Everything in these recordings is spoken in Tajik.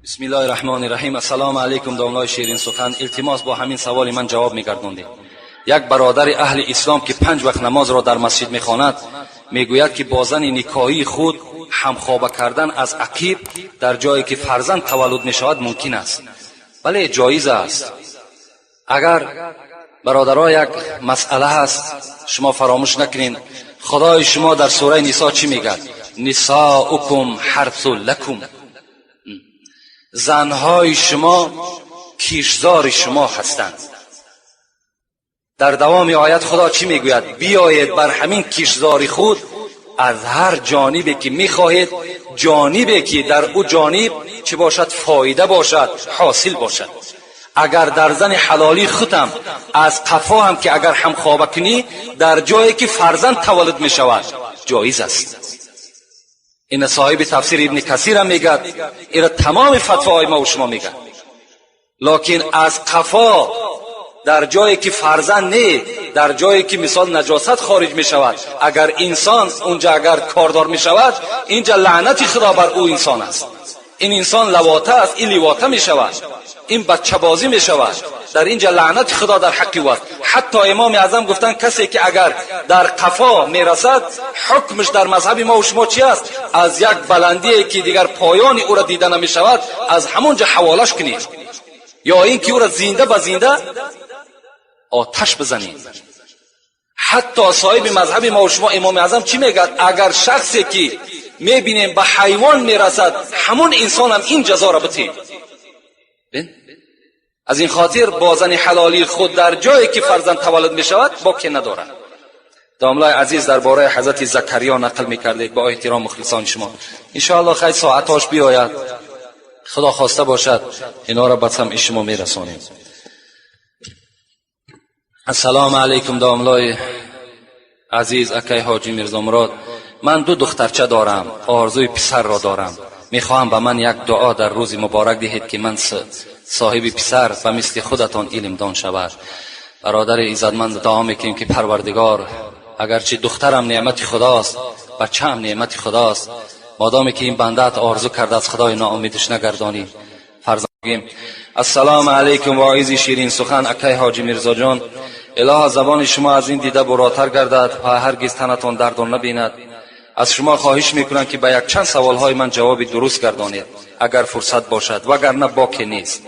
Бисмиллоҳи раҳмони раҳим. Ассалому алайкум, домлои ширин сухан. Илтимос, бо ҳамин саволи ман ҷавоб мегардондед. Як бародари аҳли ислом, ки 5 вақт намозро дар масҷид мехонад, мегӯяд, ки бо зани никоҳии худ ҳамхоба кардан аз ақиб дар ҷое ки фарзанд таваллуд мешавад мумкин аст. Бале, ҷоиз аст. Агар бародаро як масъала ҳаст, шумо фаромӯш накунед, худои шумо дар сураи Нисо чӣ мегӯяд? Нисоукум ҳарсу лакум, занҳои шумо кишзори шумо ҳастанд. Дар давоми оят худо чӣ мегӯяд? Биёед бар ҳамин кишзори худ аз ҳар ҷонибе ки мехоҳед, ҷонибе ки дар ӯ ҷониб чӣ бошад, фоида бошад, ҳосил бошад. Агар дар зани ҳалолии худам аз қафо ҳам ки агар ҳамхоба кунӣ, дар ҷое ки фарзанд таваллуд мешавад, ҷоиз аст. Ина соҳиби тафсири Ибни Касир ҳам мегӯяд, ира тамоми фатвоҳои ма ва шумо мегӯяд. Локин аз қафо дар ҷое ки фарзанд не, дар ҷое ки мисол наҷосат хориҷ мешавад, агар инсон унҷа агар кордор мешавад, инҷа лаънати худо бар ӯ инсон аст. Ин инсон лавота аст, ин ливота мешавад, ин бачабозӣ мешавад. Дар инҷа лаънати худо дар ҳаққи ӯ аст. Ҳатто имоми аъзам гуфтанд, касе ки агар дар қафо мерасад, ҳукмаш дар мазҳаби мо ва шумо чи аст? Аз як баландие ки дигар поёни ӯро дида намешавад, аз ҳамон ҷо ҳаволаш кунед, ё ин ки ӯро зинда ба зинда оташ бизанед. Ҳатто соҳиби мазҳаби мо ва шумо имоми аъзам чӣ мегӯяд? Агар шахсе ки мебинем ба ҳайвон мерасад, ҳамон инсонам ин ҷазоро битед. Аз ин хотир бо зани ҳалолии худ дар ҷое ки фарзанд таваллуд мешавад, боке надорад. Домлаи азиз, дар бораи ҳазрати Закариё нақл мекардед, бо эҳтиром мухлисони шумо. Иншоалло хай соатош биёяд, худо хоста бошад, инҳоро ба самъи шумо мерасонем. Ассалому алайкум, домлои азиз, акай ҳоҷи Мирзомурод. Ман 2 духтарча дорам, орзуи писарро дорам. Мехоҳам ба ман як дуо дар рӯзи муборак диҳед, ки ман соҳиби писар ба мисли худатон илмдон шавад. Бародари иззатманд, дуо мекунем, ки Парвардигор, агарчи духтарам неъмати худост, бачаам неъмати худост, модоме ки ин бандаат орзу кардааст, худои ноумедиш нагардонӣ. Фарзандгим. Ассалому алайкум, воизи ширин сухан, акай ҳоҷи Мирзоҷон. Илоҳо, забони шумо аз ин дида буротар гардад ва ҳаргиз танатон дардон набинад. Аз шумо хоҳиш мекунам, ки ба якчанд саволҳои ман ҷавоби дуруст гардонед, агар фурсат бошад, вагарна боке нест.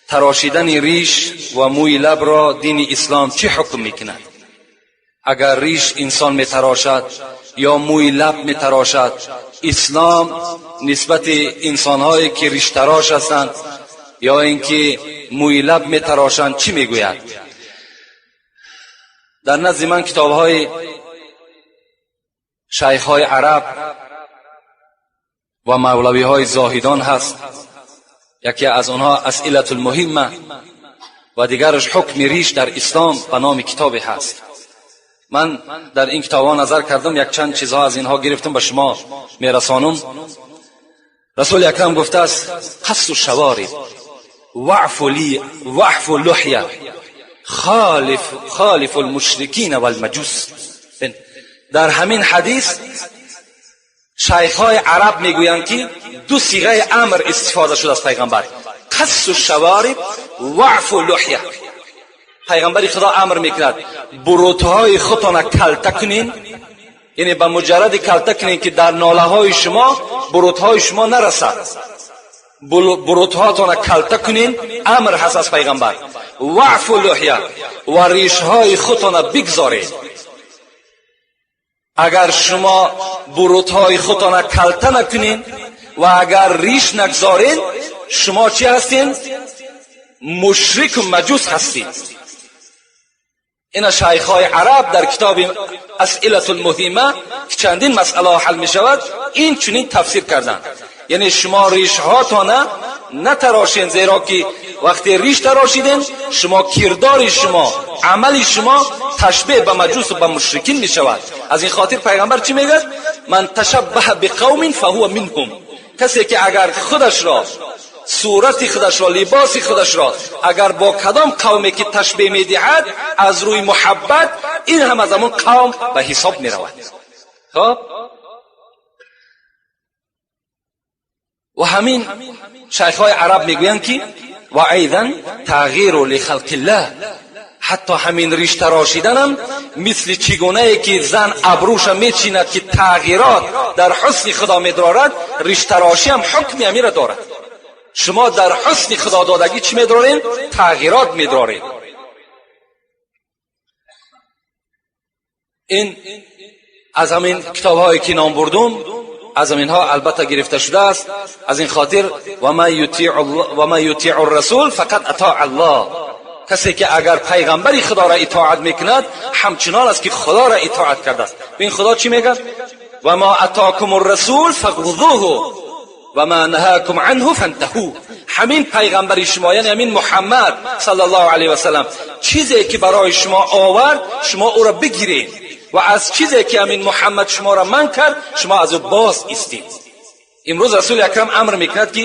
Тарошидани риш ва мӯи лабро дини ислом чӣ ҳукм мекунад? Агар риш инсон метарошад ё мӯи лаб метарошад, ислом нисбати инсонҳое ки риштарош ҳастанд ё ин ки мӯи лаб метарошанд чӣ мегӯяд? Дар назди ман китобҳои шайхҳои араб ва мавлавиҳои зоҳидон ҳаст. Яке аз онҳо Асилату лмуҳимма ва дигараш Ҳукми риш дар ислом ба номи китобе ҳаст. Ман дар ин китобҳо назар кардам, якчанд чизҳо аз инҳо гирифтам, ба шумо мерасонам. Расули акрам гуфтааст: қассу шавориб ваъфу ли ваъфу луҳя холифу лмушрикина валмаҷус. Дар ҳамин ҳадис шайхҳои араб мегӯянд, ки 2 сиғаи амр истифода шуд аз пайғамбар: қассу шавориб, ваъфу луҳя. Пайғамбари худо амр мекунад, бурутҳои худтона калта кунин, яъне ба муҷарради калта кунин, ки дар нолаҳои шумо бурутҳои шумо нарасад. Бурутҳоятона калта кунин, амр ҳаст аз пайғамбар. Ваъфу луҳя, ва ришҳои худтона бигзоред. Агар шумо бурутҳои худтона калта накунин ва агар риш нагзорен, шумо чӣ ҳастин? Мушрику маҷус ҳастед. Ина шайхҳои араб дар китоби Асилату лмуҳимма, ки чандин масъалаҳо ҳал мешавад, ин чунин тафсир карданд. Яъне шумо ришҳоятона натарошен, зеро ки вақте риш тарошиден, шумо кирдори шумо, амали шумо ташбеҳ ба маҷусу ба мушрикин мешавад. Аз ин хотир пайғамбар чӣ мегӯяд? Ман ташаббаҳа биқавмин фаҳува минҳум. Касе ки агар худашро, сурати худашро, либоси худашро агар бо кадом қавме ки ташбеҳ медиҳад аз рӯи муҳаббат, ин ҳам аз ҳамон қавм ба ҳисоб меравад. Хоб. Ва ҳамин шайхҳои араб мегӯянд ки ва айзан тағйиру лихалқиллаҳ, ҳатто ҳамин риш тарошиданам мисли чӣ гунае ки зан абрӯша мечинад ки тағйирот дар ҳусни худо медорад, риштарошӣ ҳам ҳукми ҳамира дорад. Шумо дар ҳусни худододагӣ чӣ медоред? Тағйирот медоред. Ин аз ҳамин китобҳое ки ном бурдум, аз ҳаминҳо албатта гирифта шудааст. Аз ин хотир ва ман ютиъ расул фақат атоъ аллоҳ, касе ки агар пайғамбари худоро итоат мекунад, ҳамчунон аст ки худоро итоат кардааст. Бин худо чӣ мегӯяд? Ва ма атокум расул фахузуҳу ва ма наҳакум анҳу фантаҳу. Ҳамин пайғамбари шумо, яъне ҳамин Муҳаммад саллаллоҳу алайҳи васаллам, чизе ки барои шумо овард, шумо ӯро бигиред ва аз чизе ки ҳамин Муҳаммад шуморо манъ кард, шумо аз ӯ боз истед. Имрӯз Расули Акрам амр мекунад ки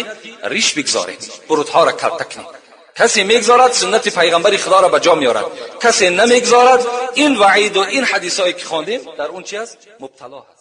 риш бигзоред, бурудҳоро калта кунед. Касе мегзорад, суннати пайғамбари худоро ба ҷо меорад, касе намегзорад, ин ваиду ин ҳадисҳое ки хондем дар он чи аст? Мубтало ҳаст.